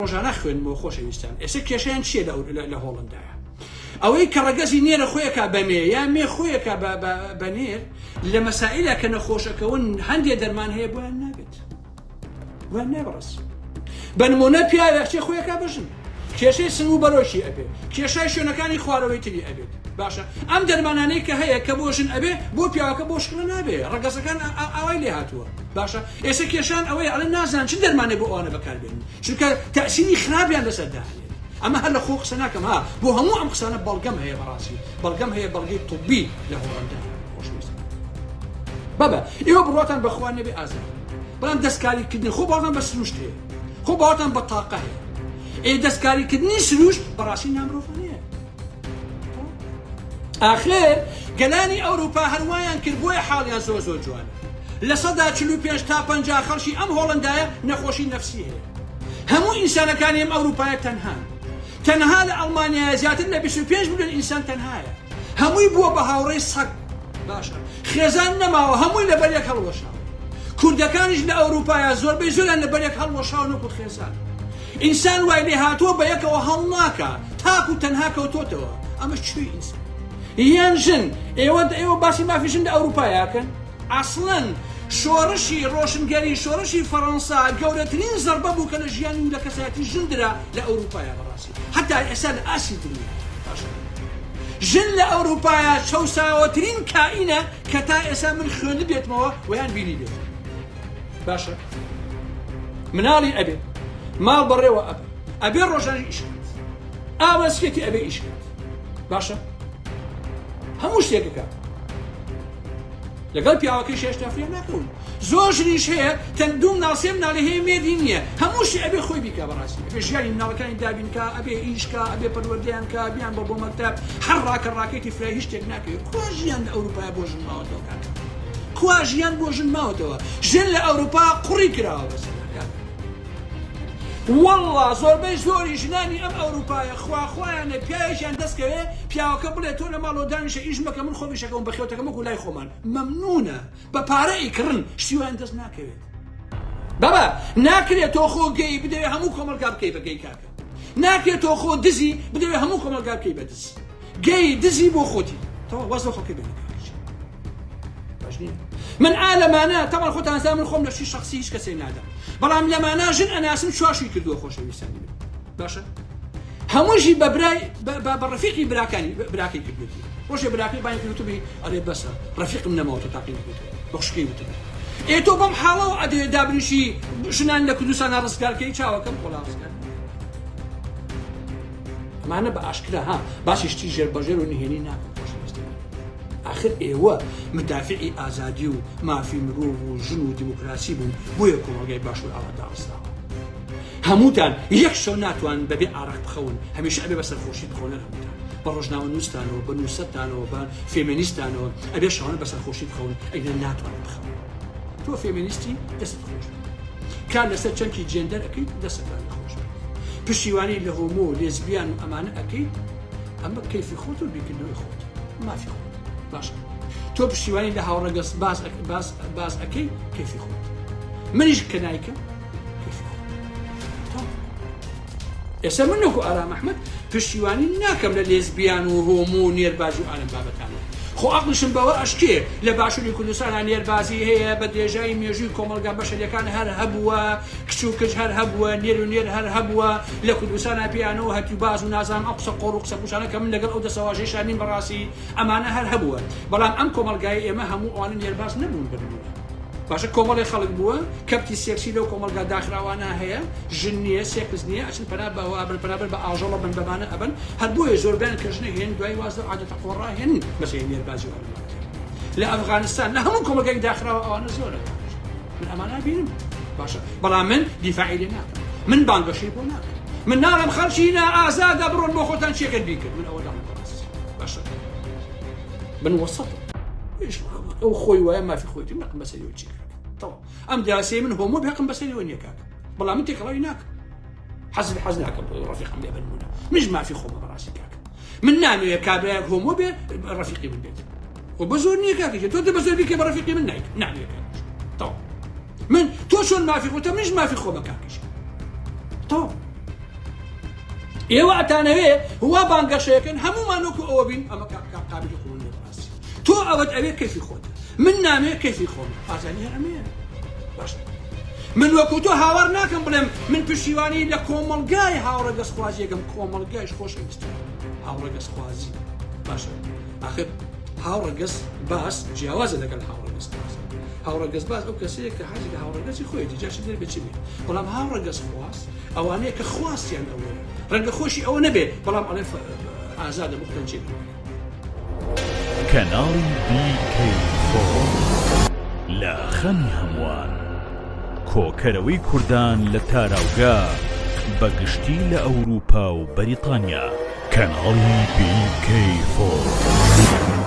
ڕۆژانە خوێندمەوە خۆشەویستان ئێستا کێشەیان چییە لە هۆڵندایە ئەوەی کە ڕەگەزی نێرە خۆیەکا بە مێ یا مێ خۆیەکا بە نێر لە مەسائلە کە نەخۆشەکەون هەندێ دەرمان هەیە بۆیان نابێت بۆیان نابڕس بە نمونە پیاوێک چێ خۆیەکا بژن کێشەی سنگ و بەرۆکی ئەبێ کێشای شوێنەکانی خوارەوەی تری ئەبێت باشە ئەم دەرمانانەی کە هەیە کە بۆ ژن ئەبێ بۆ پیاوەکە بۆ شکڵە نابێ ڕەگەزەکان ئاوای لێ هاتووە باشە ئێستا کێشان ئەوەیە ئەڵێن نازان چ دەرمانێک بۆ ئەوانە بەکاربێنن چونکە تەئسیری خراپیان لەسەر دائەنێت ئەمە هەر لە خۆ قسە ناکەم ها بۆ هەموو ئەم قسانە بەڵگەم هەیە بەڕاستی بەڵگەم هەیە بەڵگەی طبی لە هۆڵەندا خۆشەویستان بابە ئێوە بڕواتان بەخوا نەبێ ئازاد بەڵام دەستکاریکردن خۆ باوەڕتان بە سروشت هەیە خۆ باوەڕتان بە تاقە هەیە ئێ دەستکاریکردنی سروشت بەڕاستی نامرۆڤانەیە ئاخر گەلانی ئەوروپا هەروایان کرد بۆیە حاڵیان زۆر زۆر جوانە 45% تا 50 خەڵکی ئەم هۆڵندایە نەخۆشی نەفسی هەیە هەموو ئینسانەکانی ئەم ئەوروپایە تەنهان تەنها لە ئەڵمانیایە زیاتر لە 25 ملیۆن ئینسان تەنهایە هەمووی بووە بە هاوڕێی سەگ باشە خێزان نەماوە هەمووی لەبەر یەک هەڵوەشاوە کوردەکانیش لە ئەوروپایە زۆربەی زۆریان لەبەر یەک هەڵوەشاون وەکو خێزان ئینسان وای لێ هاتووە بە یەکەوە هەڵناکا تاکو تەنها کەوتۆتەوە ئەمە کوێی ئینسان یان ژن ئێوە ئێوە باسی مافی ژن لە ئەوروپایاکەن ئەسڵەن شۆڕشی ڕۆشنگەری شۆڕشی فەڕەنسا گەورەترین زەڕبە بوو کە لە ژیانی و لە کەسایەتی ژن درا لە ئەوروپایا بەڕاستی هەتا ئێستا لە ئاستی دنیا باشە ژن لە ئەوروپایا چەوساوەترین کائینە کە تا ئێستا من خوێندبێتمەوە و یان بینیبێتم باشە مناڵی ئەبێ ماڵ بەڕێوە ئەبێ ئەبێ ڕۆژانە ئیش کات ئاوەسکێتی ئەبێ ئیش کات باشە هەموو شتێکەکە لەگەڵ پیاوەکەی هێشتا فریا ناکەون زۆر ژنیش هەیە تەن دوو مناڵ سێ مناڵی هەیە مێردی نییە هەموو شتی ئەبێ خۆی بیکا بەڕاستی ئەبێ ژیانی مناڵەکانی دابینکا ئەبێ ئیشکا ئەبێ پەروەردەیان کا بیان بە بۆ مەکتەب هەر ڕاکە ڕاکەیتی فرای هیچ شتێک ناکەوێت کوا ژیان لە ئەوروپای بۆ ژن ماوەتەوە کاکە کوا ژیان بۆ ژن ماوەتەوە ژن لە ئەوروپا قوڕی کراوە بەسەر کاکە واللە زۆربەی زۆری ژنانی ئەم ئەوروپایە خوا خوایانە پیاوێکیان دەست کەوێ پیاوەکە بڵێ تۆ لە ماڵەوە دانیشە ئیش مەکە من خۆم ئیشەکەم بەخێوتەکەم وەکو لای خۆمان مەمنونە بە پارە ئەیکڕن شتی وایان دەست ناکەوێت بابا ناکرێت تۆ خۆ گەی بدەوێ هەموو کۆمەڵگا بکەی بە گەی کاکە ناکرێت تۆ خۆ دزی بدەوێ هەموو کۆمەڵگا بکەی بە دز گەی دزی بۆ خۆتی تەواو واز لە خەڵکی بێنە کاکە باش نییە من ئا لەمانە تەبعەن خۆتان زان من خۆم لە شتی شخصی هیچ کەسێک نادەم بەڵام لەمانە ژن ئەناسم چواشی کردووە خۆشەویستانی من باشە هەمووشی بە برای بە ڕفیقی براکانی براکەی کردوێتی ڕۆژێ براکەی بانی کردوبی ئەرێ بەسە ڕفیقم نەماوە تۆ تاقی نەکەیتەوە بە خوشکەی وتبی ئێ تۆ بەم حاڵەوە ئەدێ دابنیشی ژنان لە کوردستان ڕزگارکەی چاوەکەم خۆڵا ڕزگار ئەمانە بە ئاشکرا ها باسی شتی ژێر بەژێر و نهێنی ناکەم خۆشەویستان ئاخر ئێوە مدافعی ئازادی و مافی مرۆڤ و ژن و دیموکراسی بوون بۆیە کۆمەڵگای باشوور ئاوا داڕزاوە هەمووتان یەک شەو ناتوان بەبێ ئارەق بخەون هەمیشە ئەبێ بە سەرخۆشی بخەون هەمووتان بە ڕۆژنامە نووستانەوە بە نووسەرتانەوە بە فێمێنیستانەوە ئەبێ شەوانە بە سەرخۆشی بخەون ئەگەر ناتوان بخەون تۆ فێمێنیستی دەستت خۆش بێت کار لەسەر چەمکی جێندەر ئەکەیت دەستەکانت خۆش بێت پشتیوانی لە هۆمۆ و لێزبیان و ئەمانە ئەکەیت ئەمە کەیفی خۆت و بیرکردنەوەی خۆت مافی خۆت باشە تۆ پشتیوانی لە هاوڕەگەز باز باز باز ئەکەی کەیفی خۆت منیش کە نایکەم کەیفی خۆت ئێستا من وەکو ئارام ئەحمەد پشتیوانی ناکەم لە لێزبیان و هۆمۆ و نێربازی و ئالەم بابەتانە. خۆ ئەقڵیشم بەوە ئەشکێ لە باشوری کوردستانا نێربازی هەیە بە درێژایی مێژووی کۆمەڵگا بەشەریەکان هەر هەبووە کچ و کچ هەر هەبووە نێر و نێر هەر هەبووە لە کوردستانا پێیانەوە هەتیوباز و نازانم ئەو قسە قۆڕ و قسە پوچانە کە من لەگەڵ ئەو دەسەواژەیشا نیم بەڕاستی ئەمانە هەر هەبووە بەڵام ئەم کۆمەڵگای ئێمە هەموو ئەوانە نێرباز نەبوون بە نموونە. باشە کۆمەڵێ خەڵک بووە کەپتی سێکسی لەو کۆمەڵگا داخراوانە هەیە ژن نییە سێکس نییە ئەچن پەنا بە ئەبن پەنابەر بە ئاژەڵە بن بەمانە ئەبن هەر بۆیە زۆربیان کە ژنە هێن دوای واز لەو عادەتە قۆڕا هێن مەسەی نێربازی و ئەرمەتی لە ئەفغانستان لە هەموو کۆمەڵگای داخراوە ئەوانە زۆرە من ئەمانە بینم باشە بەڵام من دیفاعی لێ ناکەم من بانگەشەی بۆ ناکەم من ناڵم خەڵکی نا ئازادە بڕۆن بۆ خۆتان چێکەن بیکرد من ئەوە داڵم باشە من وەسەتم ئەو خۆی وایە مافی خۆیتی من حەقم بەسەریەوە چیە کاکە تەواو ئەم داسەی من هۆمۆ بێ حەقم بەسەریەوە نییە کاکە بەڵام من تێکەڵاوی ناکەم حەز حەز ناکەم ڕەفیقم بێ بنمونە منش مافی خۆمە بەڕاستی کاکە من نامەوێ کابرایەک هۆمۆ بێ ڕەفیقی من بێت خۆ بە زۆر نییە کاکە تۆ دە بە زۆر بیکە بە ڕەفیقی من نایک نامەوێ کاکە تەواو من تۆ چۆن مافی خۆتە منش مافی خۆمە کاکەش تەواو. ئێوە ئەتانەوێ وا بانگەشەیەکەن هەموومان وەکو ئەوە بین ئەمە قابلی قبوڵ نیە بەڕاستی تۆ ئەوەت ئەوێ کەیفی خۆتە من نامەوێ کەیفی خۆم ئازادی هەر ئەمەیە باشە من وەکو تۆ هاوار ناکەم بڵێم من پشتیوانی لە کۆمەڵگای هاوڕەگەزخوازیەکەم کۆمەڵگایش خۆشەویستە هاوڕەگەزخوازی باشە ئاخر هاوڕەگەز باس جیاوازە لەگەڵ هاوڕەگەزخواز هاوڕەگەزباز ئەو کەسەیە کە حەزی لە هاوڕەگەزی خۆیەتی جا چ دەربێ چ بێ بەڵام هاوڕەگەزخواز ئەوانەیە کە خواستیان ئەوەیە ڕەنگە خۆشی ئەوە نەبێ بەڵام ئەڵێ ئازادە بۆ خۆتان جێ بکەن. کەناڵی BK4 لە خەمی هەمووان. کۆکەرەوەی کوردان لە تاراوگە بە گشتی لە ئەوروپا و بەریتانیا. کەناڵی BK4.